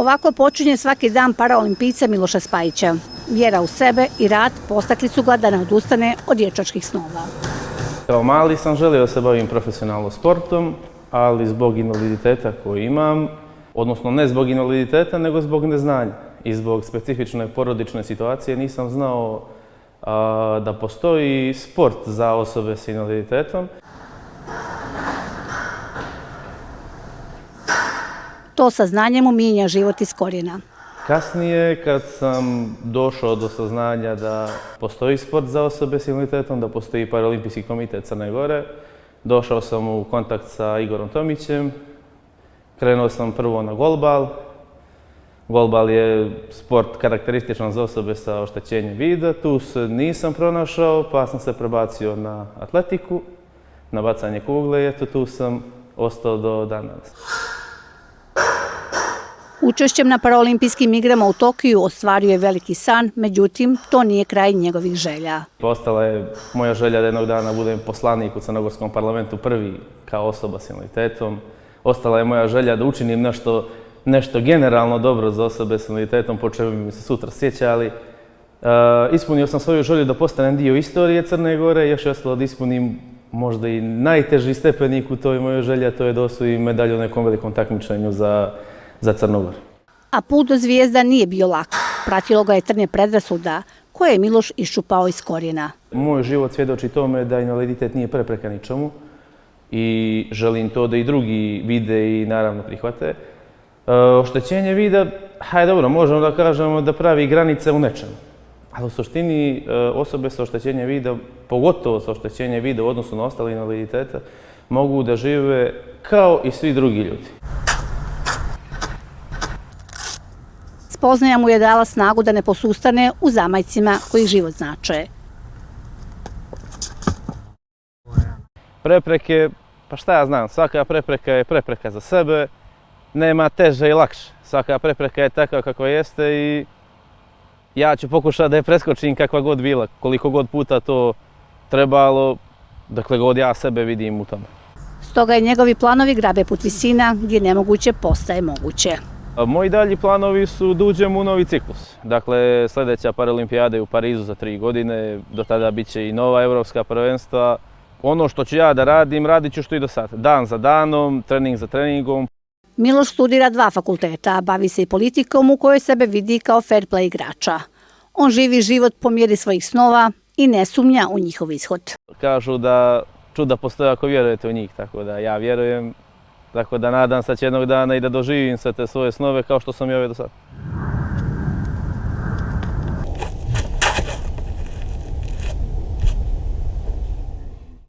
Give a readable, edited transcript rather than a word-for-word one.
Ovako počinje svaki dan paraolimpijca Miloša Spajića. Vjera u sebe i rad postakli su ga da ne odustane od dječačkih snova. Kao mali sam želio da se bavim profesionalno sportom, ali zbog invaliditeta koji imam, odnosno ne zbog invaliditeta, nego zbog neznanja i zbog specifične porodične situacije nisam znao da postoji sport za osobe s invaliditetom. To saznanje mu mijenja život iz korijena. Kasnije, kad sam došao do saznanja da postoji sport za osobe s invaliditetom, da postoji Paraolimpijski komitet Crne Gore, došao sam u kontakt sa Igorom Tomićem, krenuo sam prvo na golbal. Golbal je sport karakterističan za osobe sa oštećenjem vida, tu se nisam pronašao, pa sam se prebacio na atletiku, na bacanje kugle i eto tu sam ostao do danas. Učešćem na paraolimpijskim igrama u Tokiju ostvario je veliki san, međutim, to nije kraj njegovih želja. Ostala je moja želja da jednog dana budem poslanik u Crnogorskom parlamentu prvi kao osoba s invaliditetom. Ostala je moja želja da učinim nešto generalno dobro za osobe s invaliditetom, po čemu bi mi se sutra sjećali. Ispunio sam svoju želju da postanem dio istorije Crne Gore, još je ostalo da ispunim možda i najteži stepenik u toj mojoj želji, a to je da osvojim medalju u nekom velikom takmičenju za Crnu Goru. A put do zvijezda nije bio lak. Pratilo ga je trnje predrasuda koje je Miloš iščupao iz korijena. Moj život svjedoči tome da invaliditet nije prepreka ničemu i želim to da i drugi vide i naravno prihvate. Oštećenje vida, dobro, možemo da kažemo da pravi granice u nečemu. Ali u suštini osobe sa oštećenjem vida, pogotovo sa oštećenjem vida u odnosu na ostale invaliditete, mogu da žive kao i svi drugi ljudi. Spoznaja mu je dala snagu da ne posustane u zamajcima koji život znače. Prepreke, pa šta ja znam, svaka prepreka je prepreka za sebe, nema teže i lakše. Svaka prepreka je takva kakva jeste i ja ću pokušati da je preskočim kakva god bila, koliko god puta to trebalo, dokle god ja sebe vidim u tome. Stoga je njegovi planovi grabe put visina gdje nemoguće postaje moguće. Moji dalji planovi su da uđem u novi ciklus. Dakle, sljedeća Paralimpijada je u Parizu za 3 godine, do tada bit će i nova evropska prvenstva. Ono što ću ja da radim, radit ću što i do sada. Dan za danom, trening za treningom. Miloš studira 2 fakulteta, a bavi se i politikom u kojoj sebe vidi kao fair play igrača. On živi život po mjeri svojih snova i ne sumnja u njihov ishod. Kažu da čuda postoje ako vjerujete u njih, tako da ja vjerujem. Tako da nadam se da će jednog dana i da doživim sve te svoje snove kao što sam i ove do sada.